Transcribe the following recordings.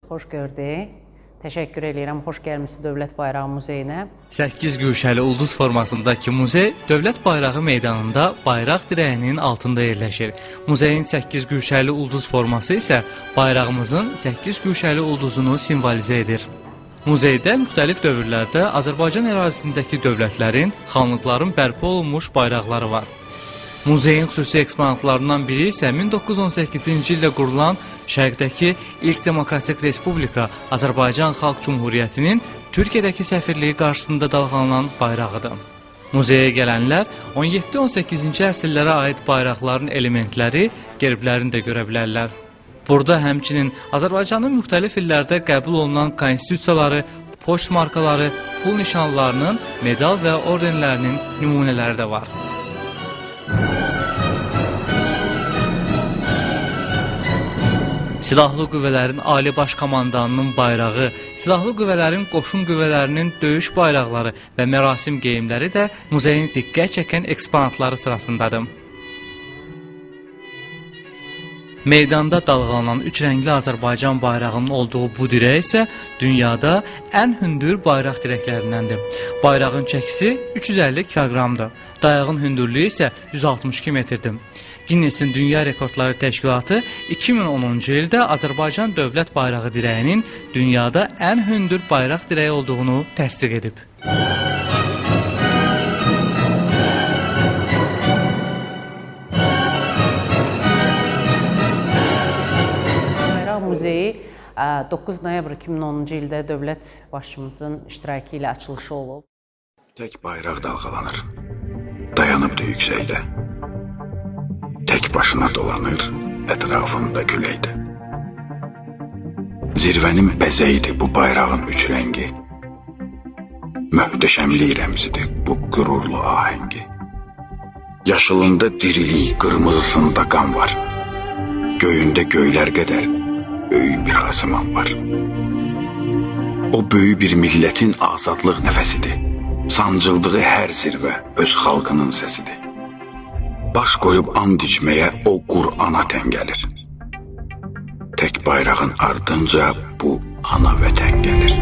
Xoş gördük. Təşəkkür eləyirəm. Xoş gəlmisiniz Dövlət Bayrağı Muzeyinə. 8 güşəli ulduz formasındakı muzey Dövlət Bayrağı meydanında bayraq dirəyinin altında yerləşir. Muzeyin 8 güşəli ulduz forması isə bayrağımızın 8 güşəli ulduzunu simvolizə edir. Muzeydə müxtəlif dövrlərdə Azərbaycan ərazisindəki dövlətlərin, xanlıqların bərpa olunmuş bayraqları var. Muzeyin xüsusi eksponatlarından biri isə 1918-ci ildə qurulan Şərqdəki ilk demokratik respublika Azərbaycan Xalq Cümhuriyyətinin Türkiyədəki səfirliyi qarşısında dalğalanan bayrağıdır. Muzeyə gələnlər 17-18-ci əsrlərə aid bayraqların elementləri, gerblərini də görə bilərlər. Burada həmçinin Azərbaycanın müxtəlif illərdə qəbul olunan konstitusiyaları, poçt markaları, pul nişanlarının, medal və ordenlərinin nümunələri də var. Silahlı Qüvvələrin Ali Baş Komandanının bayrağı, Silahlı Qüvvələrin qoşun qüvvələrinin döyüş bayraqları və mərasim geyimləri də muzeyin diqqət çəkən eksponatları sırasındadır. Meydanda dalğalanan üç rəngli Azərbaycan bayrağının olduğu bu dirək isə dünyada ən hündür bayraq dirəklərindəndir. Bayrağın çəkisi 350 kiloqramdır. Dayağın hündürlüyü isə 162 metrdir. Ginnesin Dünya Rekordları Təşkilatı 2010-cu ildə Azərbaycan Dövlət Bayrağı dirəyinin dünyada ən hündür bayraq dirəyi olduğunu təsdiq edib. Bayraq Muzeyi 9 noyabr 2010-cu ildə dövlət başçımızın iştirakı ilə açılışı olub. Tək bayraq dalğalanır, dayanıbdır yüksəkdə. Tək başına dolanır, ətrafında küləkdə. Zirvənin bəzəyidir bu bayrağın üç rəngi. Möhtəşəmlik rəmzidir bu qürurlu ahəngi. Yaşılında dirilik, qırmızısında qan var. Göyündə göylər qədər böyük bir asiman var. O böyük bir millətin azadlıq nəfəsidir. Sancıldığı hər zirvə öz xalqının səsidir. Baş qoyub and içməyə o Qur'ana tən gəlir. Tək bayrağın ardınca bu ana vətən gəlir.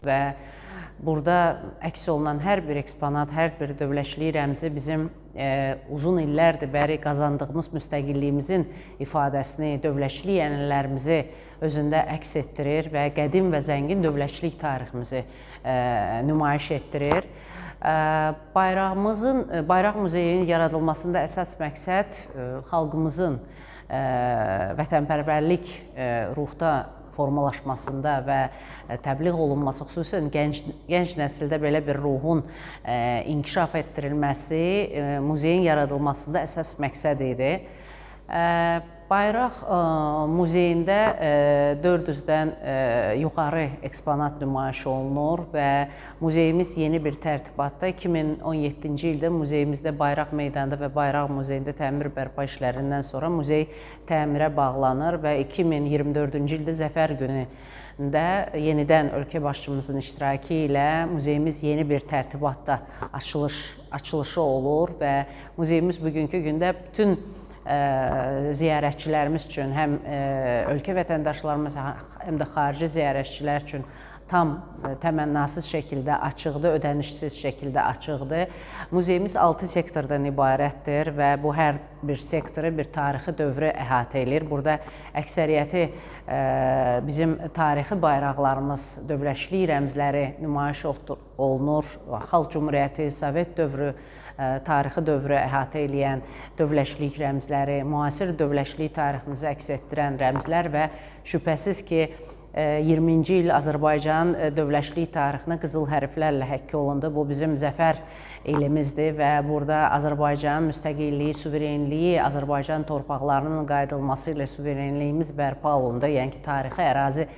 və burada əks olunan hər bir eksponat, hər bir dövlətçilik rəmzi bizim uzun illərdir bəri qazandığımız müstəqilliyimizin ifadəsini, dövlətçilik ənənələrimizi özündə əks etdirir və qədim və zəngin dövlətçilik tariximizi nümayiş etdirir. Bayraq muzeyinin yaradılmasında əsas məqsəd xalqımızın vətənpərvərlik ruhda formalaşmasında və təbliğ olunması, xüsusən gənc nəsildə belə bir ruhun inkişaf etdirilməsi muzeyin yaradılmasında əsas məqsəd idi. Bayraq muzeyində 400-dən yuxarı eksponat nümayiş olunur və muzeyimiz yeni bir tərtibatda 2017-ci ildə muzeyimizdə Bayraq meydanında və Bayraq muzeyində təmir bərpa işlərindən sonra muzey təmirə bağlanır və 2024-cü ildə Zəfər günündə yenidən ölkə başçımızın iştirakı ilə muzeyimiz yeni bir tərtibatda açılışı olur və muzeyimiz bugünkü gündə bütün ziyarətçilərimiz üçün, həm ölkə vətəndaşlarımız, həm də xarici ziyarətçilər üçün tam təmənnasız şəkildə açıqdır, ödənişsiz şəkildə açıqdır. Muzeyimiz 6 sektordan ibarətdir və bu hər bir sektoru bir tarixi dövrü əhatə eləyir. Burada əksəriyyəti bizim tarixi bayraqlarımız, dövlətçilik rəmzləri nümayiş olunur. Xalq Cümhuriyyəti, Sovet dövrü, tarixi dövrü əhatə eləyən dövlətçilik rəmzləri, müasir dövlətçilik tariximizi əks etdirən rəmzlər və şübhəsiz ki, 20-ci il Azərbaycan dövlətçilik tarixinə qızıl hərflərlə həkk olundu. Bu bizim zəfər ilimizdir və burada Azərbaycanın müstəqilliyi, suverenliyi, Azərbaycan torpaqlarının qayıdılması ilə suverenliyimiz bərpa olundu. Yəni ki, tarixi ərazi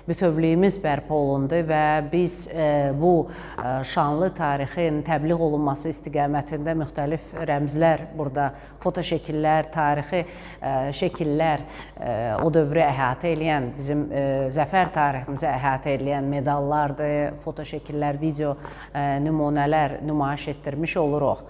bütövlüyümüz bərpa olundu və biz bu şanlı tarixin təbliğ olunması istiqamətində müxtəlif rəmzlər burada, fotoşəkillər, tarixi şəkillər, o dövrü əhatə eləyən, bizim zəfər tariximizi əhatə eləyən medallardır, fotoşəkillər, video nümunələr nümayiş etdirmiş oluruq.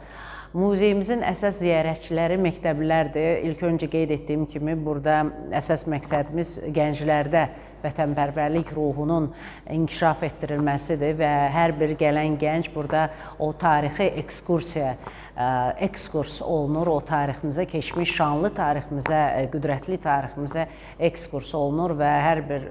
Muzeyimizin əsas ziyarətçiləri məktəblilərdir. İlk öncə qeyd etdiyim kimi, burada əsas məqsədimiz gənclərdə vətənpərvərlik ruhunun inkişaf etdirilməsidir və hər bir gələn gənc burada o tarixi ekskurs olunur, o tariximizə, keçmiş şanlı tariximizə, qüdrətli tariximizə ekskurs olunur və hər bir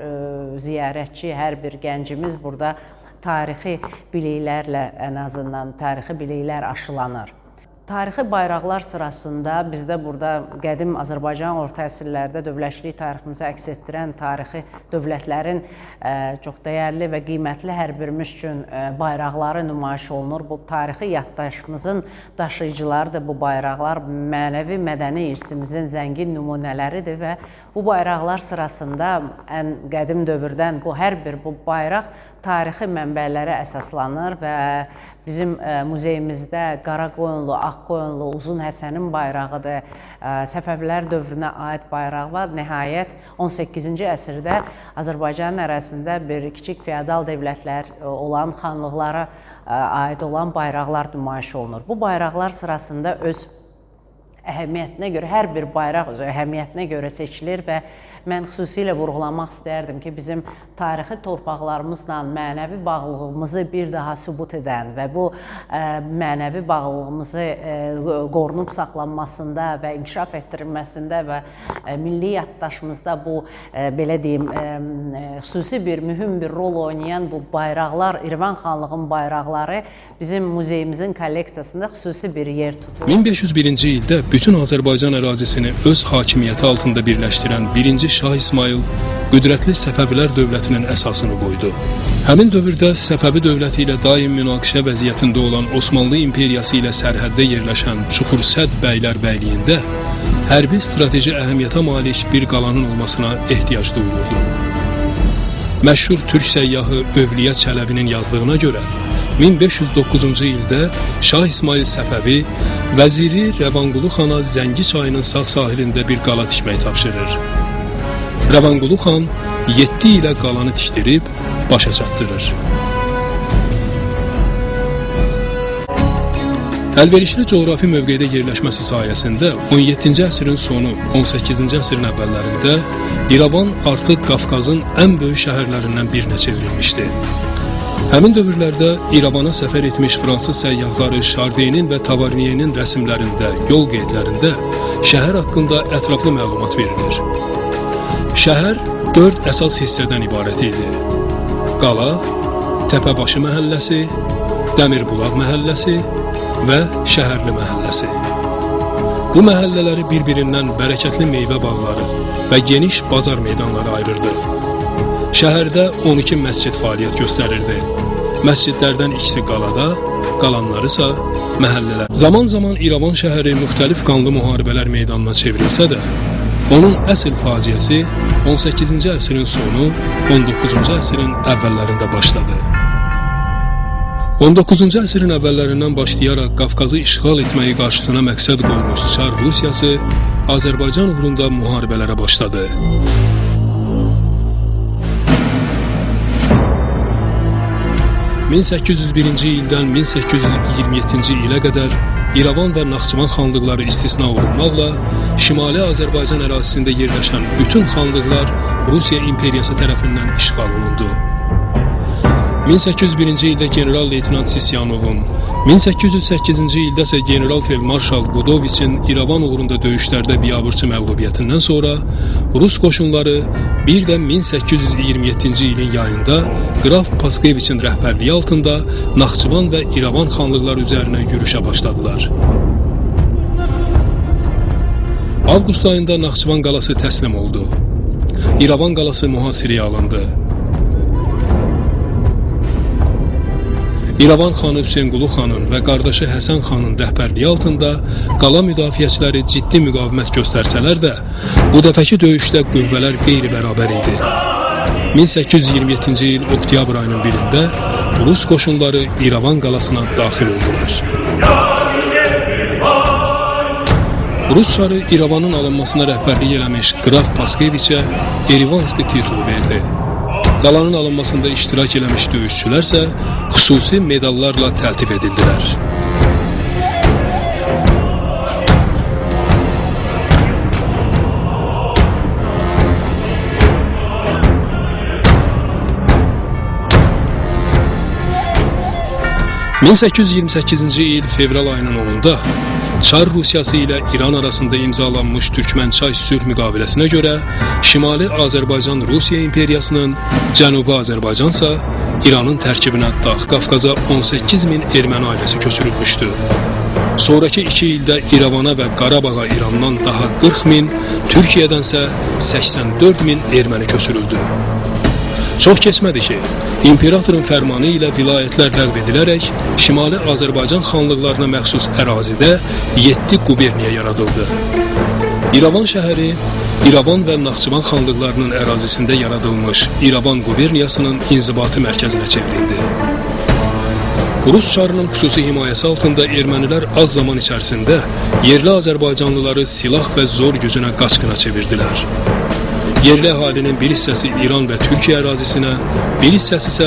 ziyarətçi, hər bir gəncimiz burada tarixi biliklərlə, ən azından tarixi biliklər aşılanır. Tarixi bayraqlar sırasında bizdə burada qədim Azərbaycan orta əsrlərdə dövlətçilik tariximizi əks etdirən tarixi dövlətlərin çox dəyərli və qiymətli hər birimiz üçün bayraqları nümayiş olunur. Bu tarixi yaddaşımızın daşıyıcılarıdır bu bayraqlar, mənəvi mədəni irsimizin zəngin nümunələridir və bu bayraqlar sırasında ən qədim dövrdən bu hər bir bu bayraq tarixi mənbələrə əsaslanır və bizim muzeyimizdə Qaraqoyunlu, Ağqoyunlu, Uzun Həsənin bayrağıdır, Səfəvilər dövrünə aid bayraq var. Nəhayət 18-ci əsrdə Azərbaycanın ərazisində bir kiçik feodal dövlətlər olan xanlıqlara aid olan bayraqlar nümayiş olunur. Bu bayraqlar sırasında öz əhəmiyyətinə görə, hər bir bayraq öz əhəmiyyətinə görə seçilir və mən xüsusilə vurğulamaq istərdim ki, bizim tarixi torpaqlarımızla mənəvi bağlılığımızı bir daha sübut edən və bu mənəvi bağlılığımızı qorunub saxlanmasında və inkişaf etdirilməsində və milli yaddaşımızda bu, belə deyim, xüsusi bir mühüm bir rol oynayan bu bayraqlar, İrəvan xanlığın bayraqları bizim muzeyimizin kolleksiyasında xüsusi bir yer tutur. 1501-ci ildə bütün Azərbaycan ərazisini öz hakimiyyəti altında birləşdirən 1-ci Şah İsmayıl qüdrətli Səfəvilər dövlətinin əsasını qoydu. Həmin dövrdə Səfəvi dövləti ilə daim münaqişə vəziyyətində olan Osmanlı imperiyası ilə sərhəddə yerləşən Çuxursəd bəylərbəyliyində hərbi strateji əhəmiyyətə malik bir qalanın olmasına ehtiyac duyulurdu. Məşhur türk səyyahı Övliya Çələbinin yazdığına görə 1509-cu ildə Şah İsmayıl Səfəvi vəziri Rəvanqulu xana Zəngi çayının sağ sahilində bir qala tikmək tapşırır. Rəvanqulu xan 7 ilə qalanı tikdirib başa çatdırır. Əlverişli coğrafi mövqedə yerləşməsi sayəsində 17-ci əsrin sonu, 18-ci əsrin əvvəllərində İrəvan artıq Qafqazın ən böyük şəhərlərindən birinə çevrilmişdi. Həmin dövrlərdə İrəvana səfər etmiş fransız səyyahları Şardenin və Tavarniyenin rəsimlərində, yol qeydlərində şəhər haqqında ətraflı məlumat verilir. Şəhər 4 əsas hissədən ibarət idi. Qala, Təpəbaşı məhəlləsi, Dəmirbulaq məhəlləsi və Şəhərli məhəlləsi. Bu məhəllələri bir-birindən bərəkətli meyvə bağları və geniş bazar meydanları ayırırdı. Şəhərdə 12 məscid fəaliyyət göstərirdi. Məscidlərdən ikisi qalada, qalanları isə məhəllələr. Zaman-zaman İrəvan şəhəri müxtəlif qanlı müharibələr meydanına çevrilsə də, onun əsl faciəsi 18-ci əsrin sonu, 19-cu əsrin əvvəllərində başladı. 19-cu əsrin əvvəllərindən başlayaraq Qafqazı işğal etməyi qarşısına məqsəd qoymuş Çar Rusiyası Azərbaycan uğrunda müharibələrə başladı. ...1801-ci ildən 1827-ci ilə qədər İrəvan və Naxçıvan xanlıqları istisna olunmaqla Şimali Azərbaycan ərazisində yerləşən bütün xanlıqlar Rusiya İmperiyası tərəfindən işğal olundu. 1801-ci ildə general-leytenant Sisyanovun, 1808-ci ildə isə general-feldmarşal Qudoviçin İrəvan uğrunda döyüşlərdə biabırçı məğlubiyyətindən sonra Rus qoşunları bir də 1827-ci ilin yayında Qraf Paskeviçin rəhbərliyi altında Naxçıvan və İrəvan xanlıqları üzərinə yürüşə başladılar. Avqust ayında Naxçıvan qalası təslim oldu. İrəvan qalası mühasirəyə alındı. İrəvan xanı Hüseynqulu xanın və qardaşı Həsən xanın rəhbərliyi altında qala müdafiəçiləri ciddi müqavimət göstərsələr də, bu dəfəki döyüşdə qüvvələr qeyri-bərabər idi. 1827-ci il oktyabr ayının 1-də Rus qoşunları İrəvan qalasına daxil oldular. Rus çarı İrəvanın alınmasına rəhbərlik eləmiş Qraf Paskeviçə Erivanski titulu verdi. Qalanın alınmasında iştirak eləmiş döyüşçülər isə xüsusi medallarla təltif edildilər. ...1828-ci il fevral ayının 10-da Çar Rusiyası ilə İran arasında imzalanmış Türkmənçay sülh müqaviləsinə görə Şimali Azərbaycan Rusiya İmperiyasının, Cənubi Azərbaycansa İranın tərkibinə daxil Qafqaza 18 min erməni ailəsi köçürülmüşdü. Sonraki 2 ildə İrəvana və Qarabağa İrandan daha 40 min, Türkiyədənsə 84 min erməni köçürüldü. Çox keçmədi ki, imperatorun fərmanı ilə vilayətlər ləğv edilərək Şimali Azərbaycan xanlıqlarına məxsus ərazidə 7 quberniya yaradıldı. İrəvan şəhəri İrəvan və Naxçıvan xanlıqlarının ərazisində yaradılmış İrəvan quberniyasının inzibati mərkəzinə çevrildi. Rus çarının xüsusi himayəsi altında ermənilər az zaman içərisində yerli azərbaycanlıları silah və zor gücünə qaçqına çevirdilər. Yerli əhalinin bir hissəsi İran və Türkiyə ərazisinə, bir hissəsi isə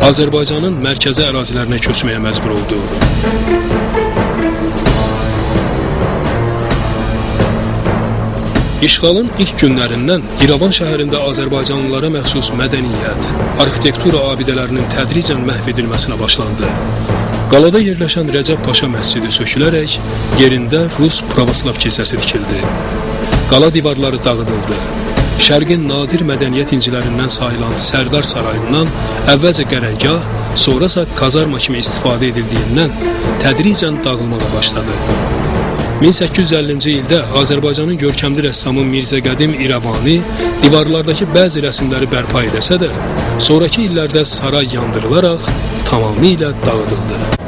Azərbaycanın mərkəzi ərazilərinə köçməyə məcbur oldu. İşğalın ilk günlərindən İrəvan şəhərində azərbaycanlılara məxsus mədəniyyət, arxitektura abidələrinin tədricən məhv edilməsinə başlandı. Qalada yerləşən Rəcəb Paşa məscidi sökülərək yerində Rus Pravoslav kilsəsi tikildi. Qala divarları dağıdıldı. Şərqin nadir mədəniyyət incilərindən sayılan Sərdar Sarayından əvvəlcə qərargah, sonrasa kazarma kimi istifadə edildiyindən tədricən dağılmağa başladı. 1850-ci ildə Azərbaycanın görkəmli rəssamı Mirzə Qədim İrəvani divarlardakı bəzi rəsimləri bərpa edəsə də, sonraki illərdə saray yandırılaraq tamamilə dağıdıldı.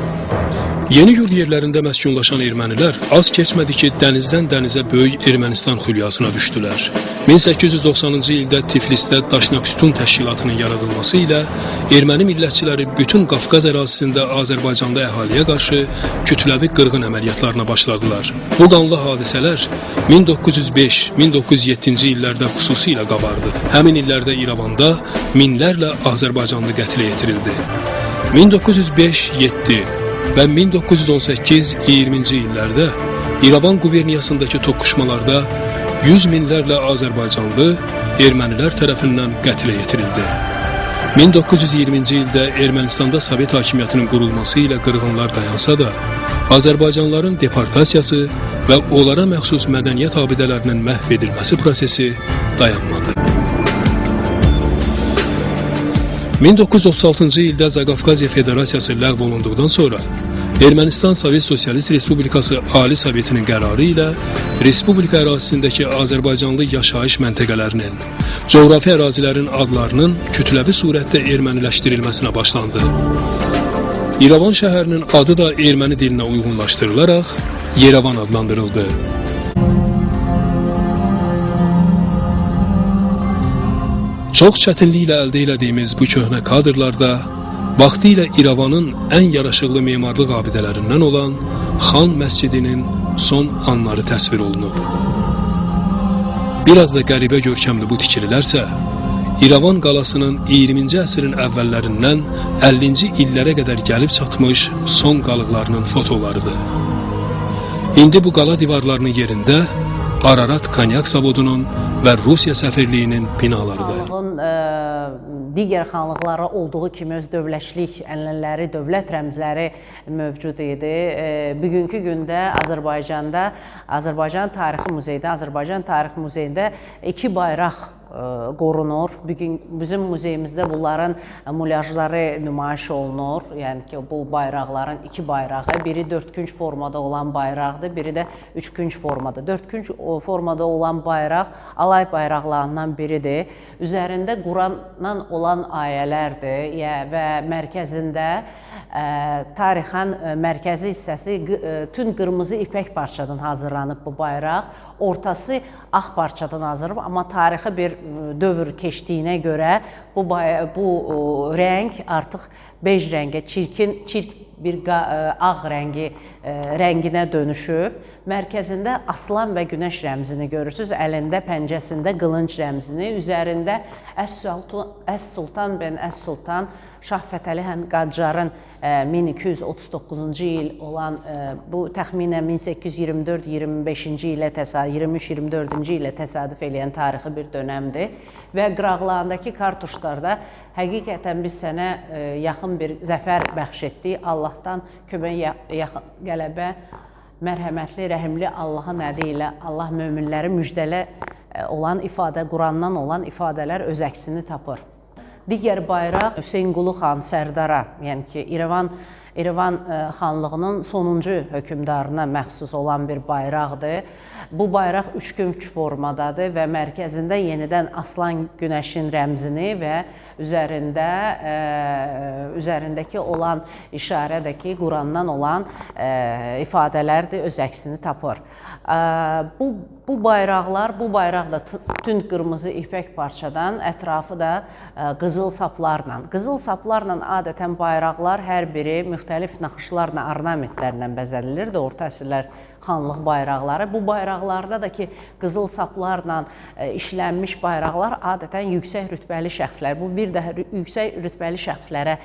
Yeni yurd yerlərində məskunlaşan ermənilər az keçmədi ki, dənizdən dənizə böyük Ermənistan xülyasına düşdülər. 1890-cı ildə Tiflisdə Daşnaksütun təşkilatının yaradılması ilə erməni millətçiləri bütün Qafqaz ərazisində Azərbaycanda əhaliyə qarşı kütləvi qırğın əməliyyatlarına başladılar. Bu qanlı hadisələr 1905-1907-ci illərdə xüsusilə qabardı. Həmin illərdə İrəvanda minlərlə azərbaycanlı qətlə yetirildi. 1905-7 və 1918-20-ci illərdə İrəvan quberniyasındakı toqquşmalarda yüz minlərlə azərbaycanlı ermənilər tərəfindən qətlə yetirildi. 1920-ci ildə Ermənistanda Sovet hakimiyyətinin qurulması ilə qırğınlar dayansa da, Azərbaycanlıların deportasiyası və onlara məxsus mədəniyyət abidələrinin məhv edilməsi prosesi dayanmadı. 1936-cı ildə Zaqafqaziya Federasiyası ləğv olunduqdan sonra Ermənistan Sovet Sosialist Respublikası Ali Sovetinin qərarı ilə Respublika ərazisindəki Azərbaycanlı yaşayış məntəqələrinin, coğrafi ərazilərin adlarının kütləvi surətdə erməniləşdirilməsinə başlandı. İrəvan şəhərinin adı da erməni dilinə uyğunlaşdırılaraq Yerevan adlandırıldı. Çox çətinliklə əldə elədiyimiz bu köhnə kadrlarda vaxtilə İrəvanın ən yaraşıqlı memarlıq abidələrindən olan Xan Məscidinin son anları təsvir olunub. Biraz da qəribə görkəmli bu tikililərsə İrəvan qalasının 20-ci əsrin əvvəllərindən 50-ci illərə qədər gəlib çatmış son qalıqlarının fotolarıdır. İndi bu qala divarlarının yerində Ararat Konyak zavodunun və Rusiya səfirliyinin binaları dayanır. Xanlığın digər xanlıqlara olduğu kimi öz dövlətçilik ənənələri, dövlət rəmzləri mövcud idi. Bugünkü gündə Azərbaycanda, Azərbaycan Tarixi Muzeyində, Azərbaycan Tarixi Muzeyində iki bayraq qorunur. Bugün bizim muzeyimizdə bunların mulyajları nümayiş olunur. Yəni ki, bu bayraqların iki bayrağı, biri dördkünc formada olan bayraqdır, biri də üçkünc formada. Dördkünc formada olan bayraq alay bayraqlarından biridir. Üzərində Qurandan olan ayələrdir və mərkəzində tarixən mərkəzi hissəsi tünd qırmızı ipək parçadan hazırlanıb bu bayraq. Ortası ağ parçadan hazırlanıb, amma tarixi bir dövr keçdiyinə görə bu rəng artıq bej rəngə, çirk bir ağ rənginə dönüşüb. Mərkəzində aslan və günəş rəmzini görürsünüz. Əlində, pəncəsində qılınc rəmzini, üzərində Əs-Sultan ben Əs-Sultan Şah Fətəli xan Qacarın 1239-cu il olan bu təxminən 1824-25-ci ilə 23-24-cü ilə təsadüf eləyən tarixi bir dönəmdir və qıraqlarındakı kartuşlarda həqiqətən biz sənə yaxın bir zəfər bəxş etdik. Allahdan kömək, yaxın qələbə, mərhəmətli, rəhimli Allahın ədi ilə Allah möminləri müjdələ olan ifadə, Qurandan olan ifadələr öz əksini tapır. Digər bayraq Hüseynqulu xan Sərdara, yəni ki, İrəvan xanlığının sonuncu hökmdarına məxsus olan bir bayraqdır. Bu bayraq üçkünc formadadır və mərkəzində yenidən aslan günəşin rəmzini və üzərindəki olan işarə də ki, Qurandan olan ifadələrdir, öz əksini tapır. Bu bayraqlar, bu bayraq da tünd qırmızı ipək parçadan, ətrafı da qızıl saplarla. Qızıl saplarla adətən bayraqlar hər biri müxtəlif naxışlarla, ornamentlərlə bəzədilirdi. Orta əsrlər xanlıq bayraqları. Bu bayraqlarda da ki, qızıl saplarla işlənmiş bayraqlar adətən yüksək rütbəli şəxslər. Bu bir də yüksək rütbəli şəxslərə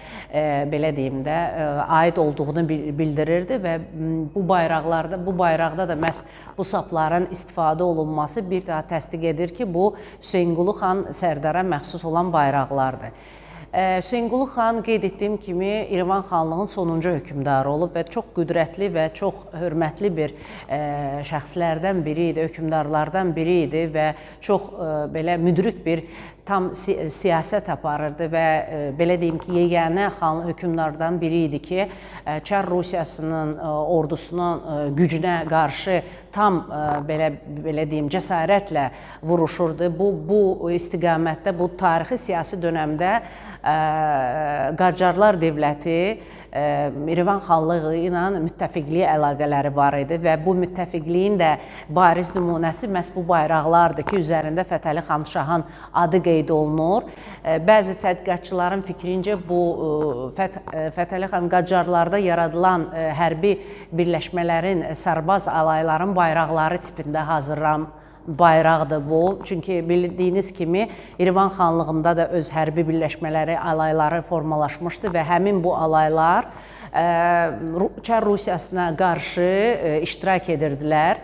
belə deyim də aid olduğunu bildirirdi və bu bayraqlarda, bu bayraqda da məhz bu sapların istifadə olunması bir daha təsdiq edir ki, bu Hüseynqulu xan Sərdara məxsus olan bayraqlardır. Hüseynqulu xan qeyd etdiyim kimi İrəvan xanlığının sonuncu hökmdarı olub və çox qüdrətli və çox hörmətli bir şəxslərdən biri idi, hökmdarlardan biri idi və çox belə müdrik bir tam siyasət aparırdı və belə deyim ki, yeganə xan hökmdardan biri idi ki, Çar Rusiyasının ordusunun gücünə qarşı tam belə deyim, cəsarətlə vuruşurdu. Bu istiqamətdə, bu tarixi siyasi dönəmdə Qacarlar dövləti İrəvan xanlığı ilə müttəfiqlik əlaqələri var idi və bu müttəfiqliyin də bariz nümunəsi məhz bu bayraqlardır ki, üzərində Fətəli xan Şahın adı qeyd olunur. Bəzi tədqiqatçıların fikrincə bu Fətəli xan Qacarlarda yaradılan hərbi birləşmələrin, sərbaz alayların bayraqları tipində hazırlanmış bayraqdır bu. Çünki bildiyiniz kimi İrəvan xanlığında da öz hərbi birləşmələri, alayları formalaşmışdı və həmin bu alaylar Çar Rusiyasına qarşı iştirak edirdilər.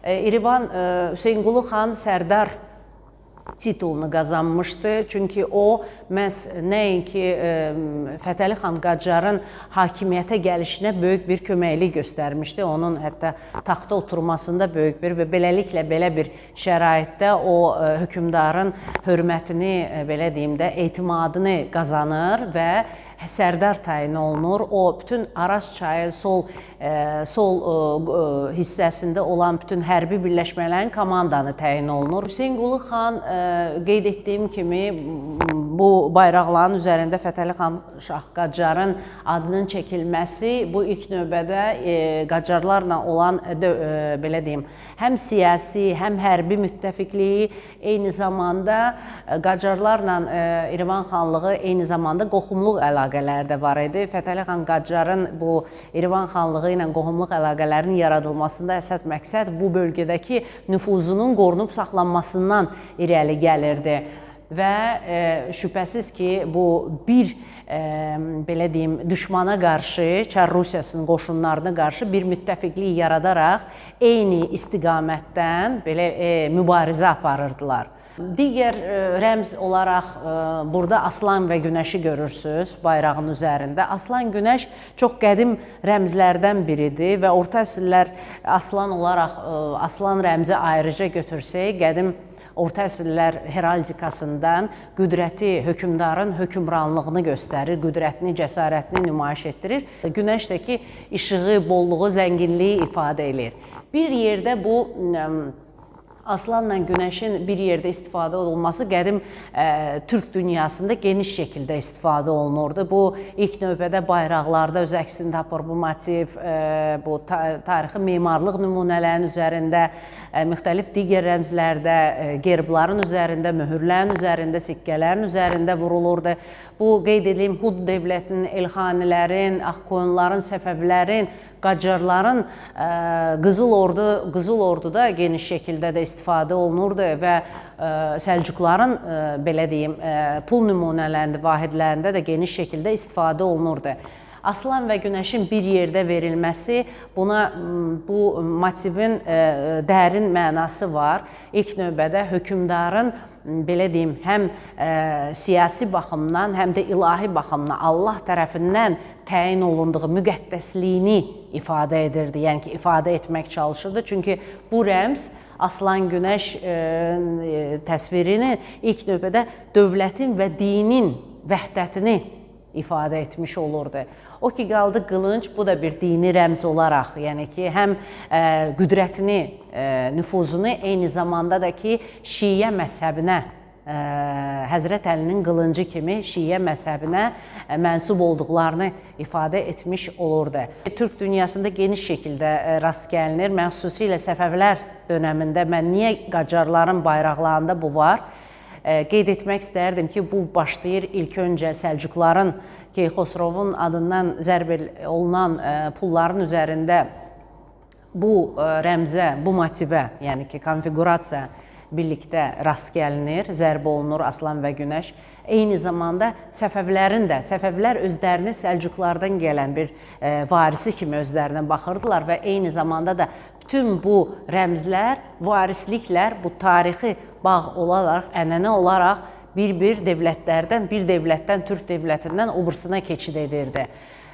İrəvan Hüseynqulu xan Sərdar titulunu qazanmışdı. Çünki o məhz nəinki Fətəli xan Qacarın hakimiyyətə gəlişinə böyük bir köməklik göstərmişdi. Onun hətta taxta oturmasında böyük bir və beləliklə belə bir şəraitdə o hökmdarın hörmətini, belə deyim də, etimadını qazanır və sərdar təyin olunur. O bütün Araz çayı sol hissəsində olan bütün hərbi birləşmələrin komandanı təyin olunur. Hüseynqulu xan qeyd etdiyim kimi bu bayraqların üzərində Fətəli xan Şah Qacarın adının çəkilməsi bu ilk növbədə Qacarlarla olan belə deyim, həm siyasi, həm hərbi müttəfiqliyi, eyni zamanda Qacarlarla İrəvan xanlığı eyni zamanda qohumluq əlaqələri də var idi. Fətəli xan Qacarın bu İrəvan xanlığı ilə qohumluq əlaqələrinin yaradılmasında əsas məqsəd bu bölgədəki nüfuzunun qorunub saxlanmasından irəli gəlirdi. Və şübhəsiz ki, bu bir belə deyim, düşmana qarşı, Çar Rusiyasının qoşunlarına qarşı bir müttəfiqlik yaradaraq eyni istiqamətdən belə mübarizə aparırdılar. Digər rəmz olaraq burada aslan və günəşi görürsüz bayrağın üzərində. Aslan günəş çox qədim rəmzlərdən biridir və orta əsrlər aslan olaraq aslan rəmzi ayrıca götürsək, qədim orta əsrlər heraldikasından qüdrəti, hökmdarın hökmranlığını göstərir, qüdrətini, cəsarətini nümayiş etdirir. Günəş də ki, işığı, bolluğu, zənginliyi ifadə eləyir. Bir yerdə bu aslanla günəşin bir yerdə istifadə olunması qədim türk dünyasında geniş şəkildə istifadə olunurdu. Bu ilk növbədə bayraqlarda öz əksini tapır bu motiv, bu tarixi memarlıq nümunələrinin üzərində, müxtəlif digər rəmzlərdə, gerbların üzərində, möhürlərin üzərində, sikkələrin üzərində vurulurdu. Bu qeyd edeyim, Hud dövlətinin, Elxanilərin, Ağqoyunların, Səfəvilərin, Qacarların Qızıl Orduda geniş şəkildə də istifadə olunurdu və Səlcuqların belə deyim, pul nümunələrində, vahidlərində də geniş şəkildə istifadə olunurdu. Aslan və günəşin bir yerdə verilməsi buna bu motivin dərin mənası var. İlk növbədə hökmdarın belə deyim, həm siyasi baxımdan, həm də ilahi baxımdan Allah tərəfindən təyin olunduğu müqəddəsliyini ifadə edirdi. Yəni ki, ifadə etmək çalışırdı. Çünki bu rəmz aslan günəş təsvirini ilk növbədə dövlətin və dinin vəhdətini ifadə etmiş olurdu. O ki qaldı qılınc, bu da bir dini rəmz olaraq, yəni ki, həm qüdrətini, nüfuzunu, eyni zamanda da ki, şiə məzhəbinə, Həzrət Əlinin qılıncı kimi şiə məzhəbinə mənsub olduqlarını ifadə etmiş olurdu. Türk dünyasında geniş şəkildə rast gəlinir. Mən xüsusilə Səfəvilər dönəmində mən niyə Qacarların bayraqlarında bu var? Qeyd etmək istərdim ki, bu başlayır ilk öncə Səlcuqların, Keyxosrovun adından zərb olunan pulların üzərində bu rəmzə, bu motivə, yəni ki, konfiqurasiya birlikdə rast gəlinir, zərb olunur aslan və günəş. Eyni zamanda Səfəvilərin də, Səfəvilər özlərini Səlcuqlardan gələn bir varisi kimi özlərinə baxırdılar və eyni zamanda da bütün bu rəmzlər, varisliklər, bu tarixi bağ olaraq, ənənə olaraq bir-bir dövlətlərdən, bir dövlətdən, Türk dövlətindən o birisine keçid edirdi.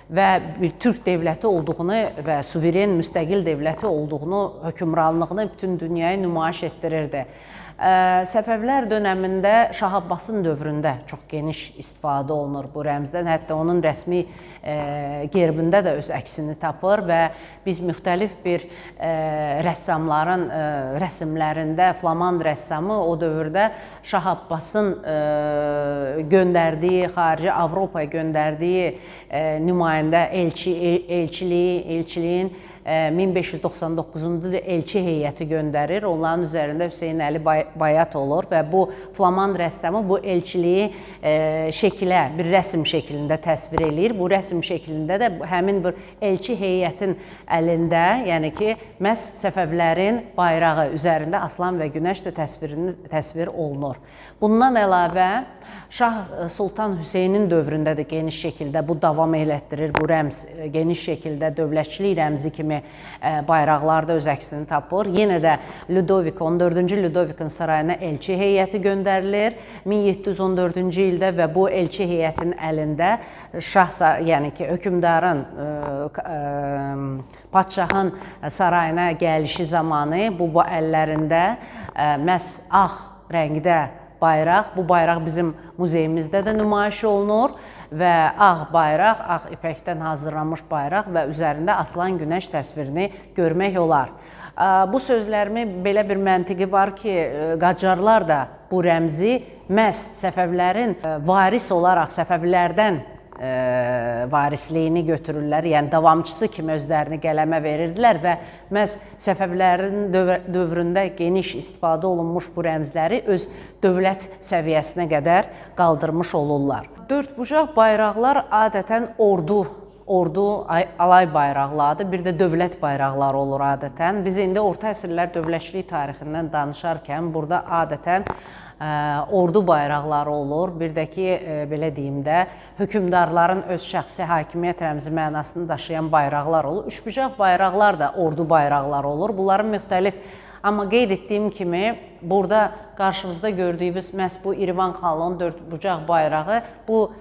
Və bir Türk dövləti olduğunu və suveren, müstəqil dövləti olduğunu, hökmranlığını bütün dünyaya nümayiş etdirirdi. Səfəvilər dönəmində Şah Abbasın dövründə çox geniş istifadə olunur bu rəmzdən. Hətta onun rəsmi gerbində də öz əksini tapır və biz müxtəlif bir rəssamların rəsmlərində Flamand rəssamı o dövrdə Şah Abbasın göndərdiyi, xarici Avropaya göndərdiyi nümayəndə elçiliyin 1599-cu elçi heyəti göndərir. Onların üzərində Hüseyn Əli Bayat olur və bu Flamand rəssamı bu elçiliyi şəkilə, bir rəsm şəklində təsvir eləyir. Bu rəsm şəklində də həmin bir elçi heyətin əlində, yəni ki, məhz Səfəvilərin bayrağı üzərində aslan və günəş də təsvir olunur. Bundan əlavə Şah Sultan Hüseynin dövründə də geniş şəkildə bu davam elətdirir. Bu rəmz geniş şəkildə dövlətçilik rəmzi kimi bayraqlarda öz əksini tapır. Yenə də Ludovik 14-cü Ludovikin sarayına elçi heyəti göndərilir 1714-cü ildə və bu elçi heyətinin əlində şah, yəni ki, hökmdarın, padşahın sarayına gəlişi zamanı bu əllərində məhz ağ rəngdə bayraq. Bu bayraq bizim muzeyimizdə də nümayiş olunur və ağ bayraq, ağ ipəkdən hazırlanmış bayraq və üzərində aslan günəş təsvirini görmək olar. Bu sözlərimi belə bir məntiqi var ki, Qacarlar da bu rəmzi məhz Səfəvilərin varis olaraq Səfəvilərdən varisliyini götürürlər, yəni davamçısı kimi özlərini qələmə verirdilər və məhz Səfəvilərin dövründə geniş istifadə olunmuş bu rəmzləri öz dövlət səviyyəsinə qədər qaldırmış olurlar. Dördbucaq bayraqlar adətən ordu alay bayraqlarıdır, bir də dövlət bayraqları olur adətən. Biz indi orta əsrlər dövlətçilik tarixindən danışarkən burada adətən ordu bayraqları olur. Bir də ki, belə deyim də, hökmdarların öz şəxsi hakimiyyət rəmzi mənasını daşıyan bayraqlar olur. Üçbucaq bayraqlar da ordu bayraqları olur. Bunların müxtəlif, amma qeyd etdiyim kimi, burada qarşımızda gördüyümüz məhz bu İrəvan xanlığının dördbucaq bayrağı, bu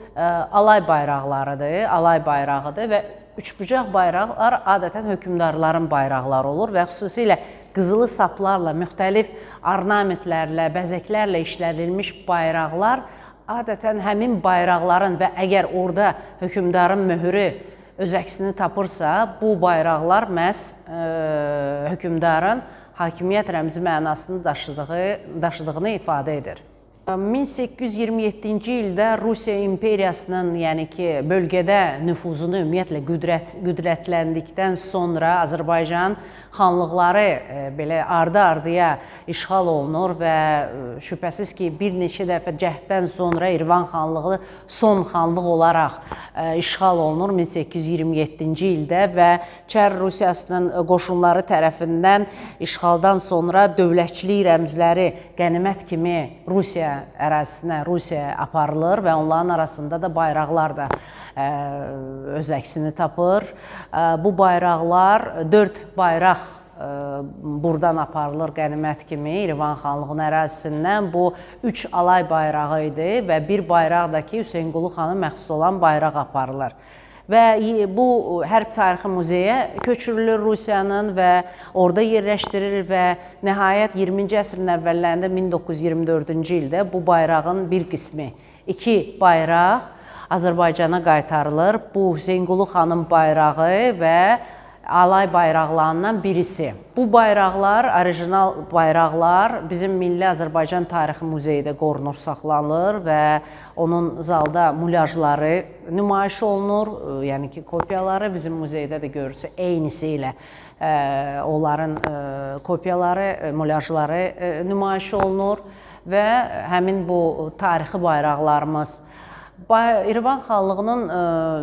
alay bayraqlarıdır, alay bayrağıdır və üçbucaq bayraqlar adətən hökmdarların bayraqları olur və xüsusilə qızılı saplarla, müxtəlif ornamentlərlə, bəzəklərlə işlədilmiş bayraqlar adətən həmin bayraqların və əgər orada hökmdarın möhürü öz əksini tapırsa, bu bayraqlar məhz hökmdarın hakimiyyət rəmzi mənasını daşıdığını ifadə edir. 1827-ci ildə Rusiya imperiyasının, yəni ki, bölgədə nüfuzunu ümumiyyətlə qüdrətləndikdən sonra Azərbaycan xanlıqları belə ardı-ardıya işğal olunur və şübhəsiz ki, bir neçə dəfə cəhddən sonra İrəvan xanlığı son xanlıq olaraq işğal olunur 1827-ci ildə və Çar Rusiyasının qoşunları tərəfindən işğaldan sonra dövlətçilik rəmzləri qənimət kimi Rusiya ərazisinə, Rusiyaya aparılır və onların arasında da bayraqlar da öz əksini tapır. Bu bayraqlar, 4 bayraq buradan aparılır qənimət kimi İrəvan xanlığının ərazisindən. Bu 3 alay bayrağı idi və bir bayraq da ki, Hüseynqulu xana məxsus olan bayraq aparılır. Və bu Hərb Tarixi Muzeyə köçürülür Rusiyanın və orada yerləşdirilir və nəhayət 20-ci əsrin əvvəllərində 1924-cü ildə bu bayrağın bir qismi, 2 bayraq Azərbaycana qaytarılır. Bu Hüseynqulu xanın bayrağı və alay bayraqlarından birisi. Bu bayraqlar, orijinal bayraqlar bizim Milli Azərbaycan Tarixi Muzeyində qorunur, saxlanılır və onun zalda mulyajları nümayiş olunur, yəni ki, kopyaları bizim muzeydə də görürsə eynisi ilə onların kopyaları, mulyajları nümayiş olunur və həmin bu tarixi bayraqlarımız. İrəvan xanlığının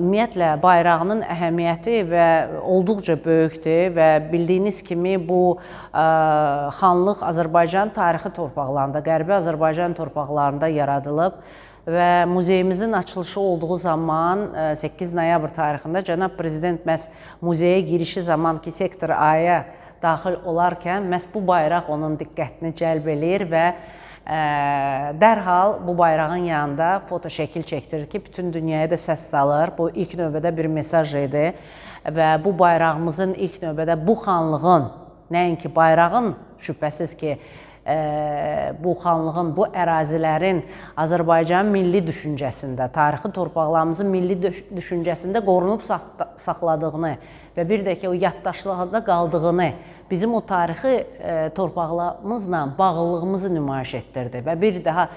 ümumiyyətlə bayrağının əhəmiyyəti və olduqca böyükdür və bildiyiniz kimi bu xanlıq Azərbaycan tarixi torpaqlarında, Qərbi Azərbaycan torpaqlarında yaradılıb və muzeyimizin açılışı olduğu zaman 8 noyabr tarixində cənab prezident məhz muzeyə girişi zaman ki, sektor A-ya daxil olarkən məhz bu bayraq onun diqqətini cəlb eləyir və dərhal bu bayrağın yanında foto şəkil çəkdirir ki, bütün dünyaya da səs salır. Bu ilk növbədə bir mesaj idi və bu bayrağımızın ilk növbədə bu xanlığın, nəinki bayrağın, şübhəsiz ki, bu xanlığın, bu ərazilərin Azərbaycan milli düşüncəsində, tarixi torpaqlarımızın milli düşüncəsində qorunub saxladığını və bir də ki, o yaddaşlıqda qaldığını, bizim o tarixi torpaqlarımızla bağlılığımızı nümayiş etdirdi və bir daha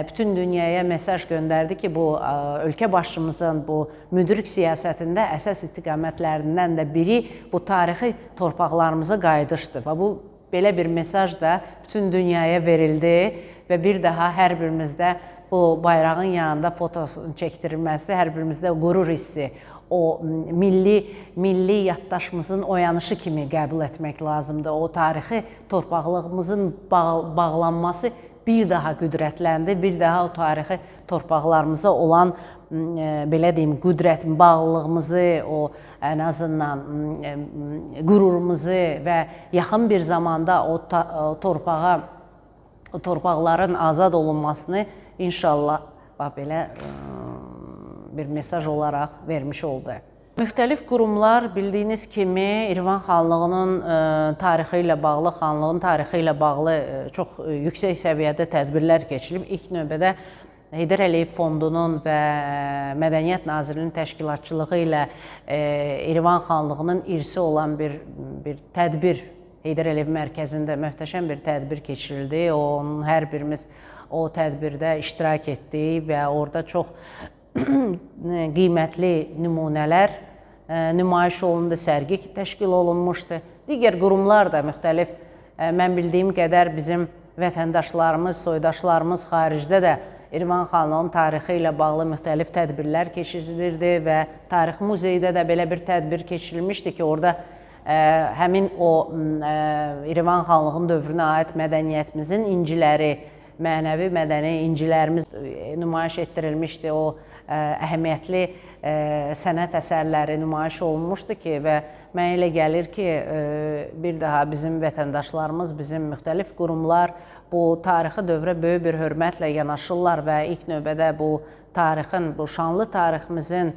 bütün dünyaya mesaj göndərdi ki, bu ölkə başçımızın bu müdrik siyasətində əsas istiqamətlərindən də biri bu tarixi torpaqlarımıza qayıdışdır və bu belə bir mesaj da bütün dünyaya verildi və bir daha hər birimizdə bu bayrağın yanında fotosunun çəkdirilməsi, hər birimizdə qürur hissi, o milli yaddaşımızın oyanışı kimi qəbul etmək lazımdır. O tarixi torpaqlığımızın bağlanması bir daha qüdrətləndi, bir daha o tarixi torpaqlarımıza olan belə deyim, qüdrət, bağlılığımızı, o ən azından qürurumuzu və yaxın bir zamanda o torpağa, o torpaqların azad olunmasını inşallah bax belə bir mesaj olaraq vermiş oldu. Müxtəlif qurumlar bildiyiniz kimi İrəvan xanlığının tarixi ilə bağlı, xanlığın tarixi ilə bağlı çox yüksək səviyyədə tədbirlər keçirilib. İlk növbədə Heydər Əliyev Fondunun və Mədəniyyət Nazirliyinin təşkilatçılığı ilə İrəvan xanlığının irsi olan bir tədbir Heydər Əliyev mərkəzində möhtəşəm bir tədbir keçirildi. Onun hər birimiz o tədbirdə iştirak etdik və orada çox qiymətli nümunələr nümayiş olundu, sərgi təşkil olunmuşdu. Digər qurumlar da müxtəlif, mən bildiyim qədər bizim vətəndaşlarımız, soydaşlarımız xaricdə də İrəvan xanlığının tarixi ilə bağlı müxtəlif tədbirlər keçirilirdi və Tarixi Muzeydə də belə bir tədbir keçirilmişdi ki, orada həmin o İrəvan xanlığının dövrünə aid mədəniyyətimizin inciləri, mənəvi mədəni incilərimiz nümayiş etdirilmişdi. O əhəmiyyətli sənət əsərləri nümayiş olunmuşdu ki, və mənə elə gəlir ki, bir daha bizim vətəndaşlarımız, bizim müxtəlif qurumlar bu tarixi dövrə böyük bir hörmətlə yanaşırlar və ilk növbədə bu tarixin, bu şanlı tariximizin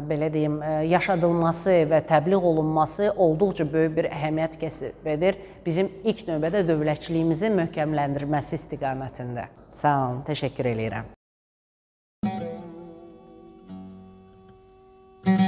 belə deyim, yaşadılması və təbliğ olunması olduqca böyük bir əhəmiyyət kəsb edir bizim ilk növbədə dövlətçiliyimizin möhkəmləndirilməsi istiqamətində. Sağ olun, təşəkkür eləyirəm. Thank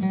you.